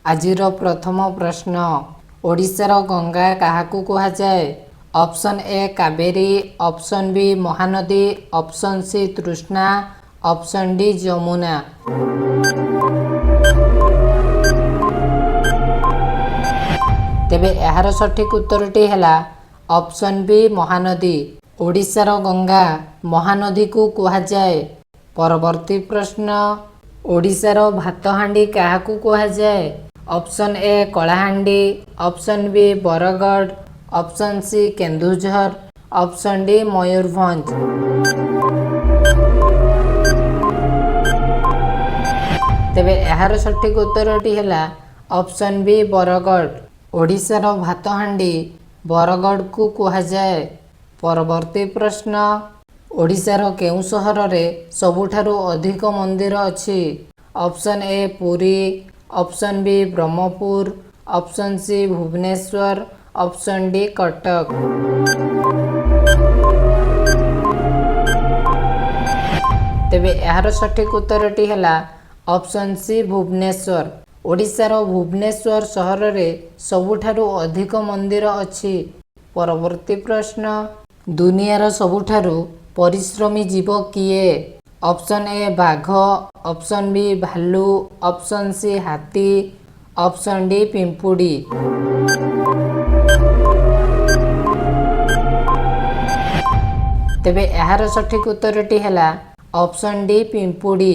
ଆଜିର ପ୍ରଥମ ପ୍ରଶ୍ନ, ଓଡ଼ିଶାର ଗଙ୍ଗା କାହାକୁ କୁହାଯାଏ? Option A Kaveri, option B Mahanadi, option C Trishna, option D Yamuna. ତେବେ ଏହାର ସଠିକ୍ ଉତ୍ତରଟି ହେଲା ଅପସନ୍ ବି ମହାନଦୀ। ଓଡ଼ିଶାର ଗଙ୍ଗା ମହାନଦୀକୁ କୁହାଯାଏ। ପରବର୍ତ୍ତୀ ପ୍ରଶ୍ନ, ଓଡ଼ିଶାର ଭାତହାଣ୍ଡି କାହାକୁ କୁହାଯାଏ? Option A Kalahandi, option B Bargarh, option C Keonjhar, option D Mayurbhanj. ତେବେ ଏହାର ସଠିକ୍ ଉତ୍ତରଟି ହେଲା ଅପସନ୍ ବି ବରଗଡ଼। ଓଡ଼ିଶାର ଭାତହାଣ୍ଡି ବରଗଡ଼କୁ କୁହାଯାଏ। ପରବର୍ତ୍ତୀ ପ୍ରଶ୍ନ, ଓଡ଼ିଶାର କେଉଁ ସହରରେ ସବୁଠାରୁ ଅଧିକ ମନ୍ଦିର ଅଛି? Option A Puri, option B Brahmapur, option C Bhubaneswar, option D Cuttack. ତେବେ ଏହାର ସଠିକ୍ ଉତ୍ତରଟି ହେଲା ଅପସନ୍ ସି ଭୁବନେଶ୍ୱର। ଓଡ଼ିଶାର ଭୁବନେଶ୍ୱର ସହରରେ ସବୁଠାରୁ ଅଧିକ ମନ୍ଦିର ଅଛି। ପରବର୍ତ୍ତୀ ପ୍ରଶ୍ନ, ଦୁନିଆର ସବୁଠାରୁ ପରିଶ୍ରମୀ ଜୀବ କିଏ? ଅପସନ୍ ଏ ବାଘ, ଅପସନ୍ ବି ଭାଲୁ, ଅପସନ୍ ସି ହାତୀ, ଅପସନ୍ ଡି ପିମ୍ପୁଡ଼ି। ତେବେ ଏହାର ସଠିକ୍ ଉତ୍ତରଟି ହେଲା ଅପସନ୍ ଡି ପିମ୍ପୁଡ଼ି।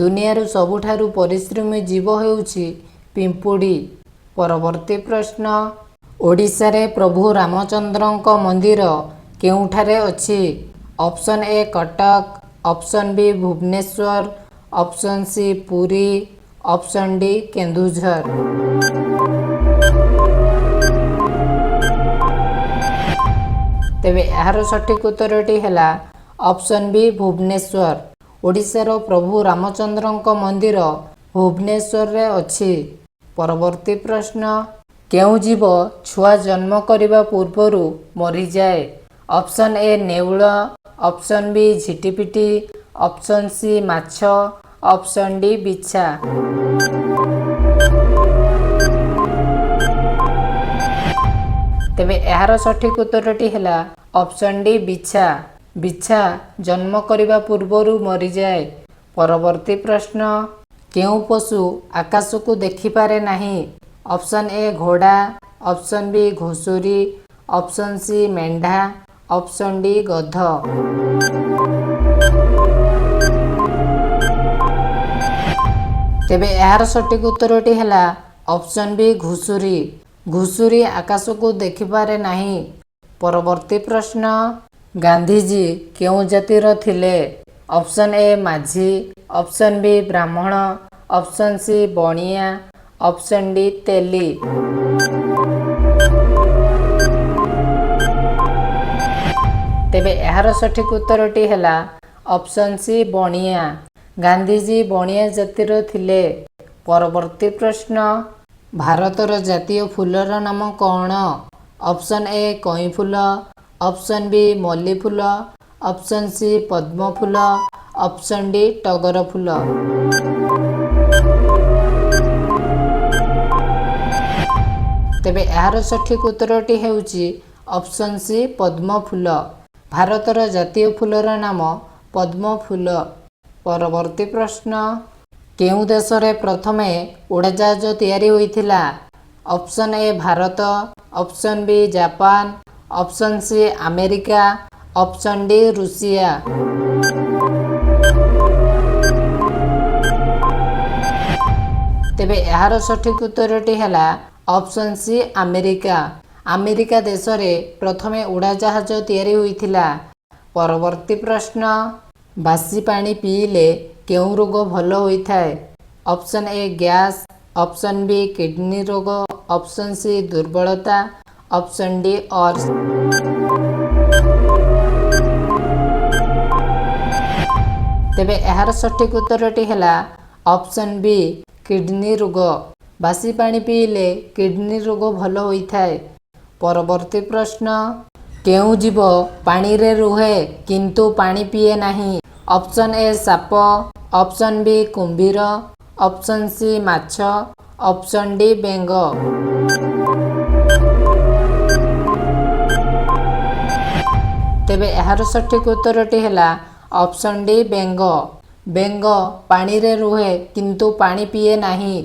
ଦୁନିଆର ସବୁଠାରୁ ପରିଶ୍ରମୀ ଜୀବ ହେଉଛି ପିମ୍ପୁଡ଼ି। ପରବର୍ତ୍ତୀ ପ୍ରଶ୍ନ, ଓଡ଼ିଶାରେ ପ୍ରଭୁ ରାମଚନ୍ଦ୍ରଙ୍କ ମନ୍ଦିର କେଉଁଠାରେ ଅଛି? Option A Cuttack, option B Bhubaneswar, option C Puri, option D Keonjhar. ତେବେ ଏହାର ସଠିକ୍ ଉତ୍ତରଟି ହେଲା ଅପସନ୍ ବି ଭୁବନେଶ୍ୱର। ଓଡ଼ିଶାର ପ୍ରଭୁ ରାମଚନ୍ଦ୍ରଙ୍କ ମନ୍ଦିର ଭୁବନେଶ୍ୱରରେ ଅଛି। ପରବର୍ତ୍ତୀ ପ୍ରଶ୍ନ, କେଉଁ ଜୀବ ଛୁଆ ଜନ୍ମ କରିବା ପୂର୍ବରୁ ମରିଯାଏ? ଅପସନ୍ ଏ ନେଉଳ, ଅପସନ୍ ବି ଝିଟିପିଟି, ଅପସନ୍ ସି ମାଛ, ଅପସନ୍ ଡି ବିଛା। ତେବେ ଏହାର ସଠିକ୍ ଉତ୍ତରଟି ହେଲା ଅପସନ୍ ଡି ବିଛା। ବିଛା ଜନ୍ମ କରିବା ପୂର୍ବରୁ ମରିଯାଏ। ପରବର୍ତ୍ତୀ ପ୍ରଶ୍ନ, କେଉଁ ପଶୁ ଆକାଶକୁ ଦେଖିପାରେ ନାହିଁ? ଅପସନ୍ ଏ ଘୋଡ଼ା, ଅପସନ୍ ବି ଘୁଷୁରୀ, ଅପସନ୍ ସି ମେଣ୍ଢା, ଅପସନ୍ ଡି ଗଧ। ତେବେ ଏହାର ସଠିକ୍ ଉତ୍ତରଟି ହେଲା ଅପସନ୍ ବି ଘୁଷୁରୀ। ଘୁଷୁରୀ ଆକାଶକୁ ଦେଖିପାରେ ନାହିଁ। ପରବର୍ତ୍ତୀ ପ୍ରଶ୍ନ, ଗାନ୍ଧିଜୀ କେଉଁ ଜାତିର ଥିଲେ? Option A Majhi, option B Brahmin, option C Bania, option D Teli. ତେବେ ଏହାର ସଠିକ୍ ଉତ୍ତରଟି ହେଲା ଅପସନ୍ ସି ବଣିଆ। ଗାନ୍ଧିଜୀ ବଣିଆ ଜାତିର ଥିଲେ। ପରବର୍ତ୍ତୀ ପ୍ରଶ୍ନ, ଭାରତର ଜାତୀୟ ଫୁଲର ନାମ କ'ଣ? ଅପସନ୍ ଏ କଇଁ ଫୁଲ, ଅପସନ୍ ବି ମଲ୍ଲି ଫୁଲ, ଅପସନ୍ ସି ପଦ୍ମ ଫୁଲ, ଅପସନ୍ ଡି ଟଗର ଫୁଲ। ତେବେ ଏହାର ସଠିକ୍ ଉତ୍ତରଟି ହେଉଛି ଅପସନ୍ ସି ପଦ୍ମ ଫୁଲ। ଭାରତର ଜାତୀୟ ଫୁଲର ନାମ ପଦ୍ମ ଫୁଲ। ପରବର୍ତ୍ତୀ ପ୍ରଶ୍ନ, କେଉଁ ଦେଶରେ ପ୍ରଥମେ ଉଡ଼ାଜାହାଜ ତିଆରି ହୋଇଥିଲା? Option A Bharat, option B Japan, option C America, option D Russia. ତେବେ ଏହାର ସଠିକ୍ ଉତ୍ତରଟି ହେଲା ଅପସନ୍ ସି ଆମେରିକା। ଆମେରିକା ଦେଶରେ ପ୍ରଥମେ ଉଡ଼ାଜାହାଜ ତିଆରି ହୋଇଥିଲା। ପରବର୍ତ୍ତୀ ପ୍ରଶ୍ନ, ବାସି ପାଣି ପିଇଲେ କେଉଁ ରୋଗ ଭଲ ହୋଇଥାଏ? Option A gas, option B kidney ରୋଗ, ଅପସନ୍ ସି ଦୁର୍ବଳତା, ଅପସନ୍ ଡି ଅର୍ଶ। ତେବେ ଏହାର ସଠିକ୍ ଉତ୍ତରଟି ହେଲା ଅପସନ୍ ବି କିଡନୀ ରୋଗ। ବାସି ପାଣି ପିଇଲେ କିଡନୀ ରୋଗ ଭଲ ହୋଇଥାଏ। ପରବର୍ତ୍ତୀ ପ୍ରଶ୍ନ, କେଉଁ ଜୀବ ପାଣିରେ ରୁହେ କିନ୍ତୁ ପାଣି ପିଏ ନାହିଁ? ଅପସନ୍ ଏ ସାପ, ଅପସନ୍ ବି କୁମ୍ଭୀର, ଅପସନ୍ ସି ମାଛ, ଅପସନ୍ ଡି ବେଙ୍ଗ। ତେବେ ଏହାର ସଠିକ୍ ଉତ୍ତରଟି ହେଲା ଅପସନ୍ ଡି ବେଙ୍ଗ। ବେଙ୍ଗ ପାଣିରେ ରୁହେ, କିନ୍ତୁ ପାଣି ପିଏ ନାହିଁ।